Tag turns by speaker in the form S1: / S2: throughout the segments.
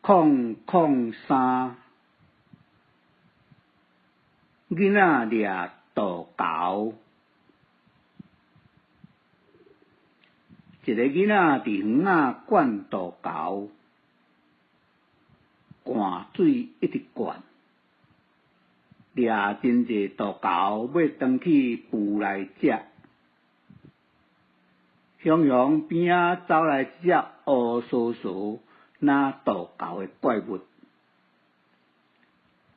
S1: 003，囡仔掠渡猴。一个囡仔佇園仔灌渡猴，灌水一直灌，掠真濟渡猴欲轉去櫥內食。雄雄邊仔走來一隻烏趖趖若渡猴的怪物，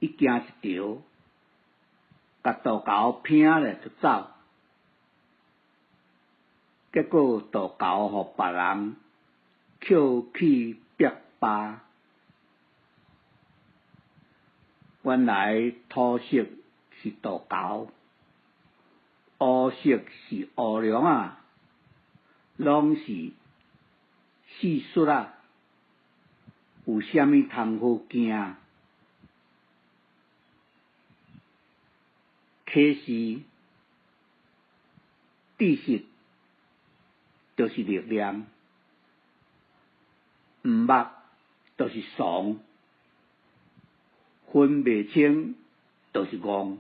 S1: 伊驚一著，共渡猴拚咧就走，結果渡猴予別人抾去壁巴。原來土色是渡猴，烏色是烏龍仔，攏是事實仔，有啥物通好驚？啟示，知識就是力量，毋捌就是慫，分袂清就是戇。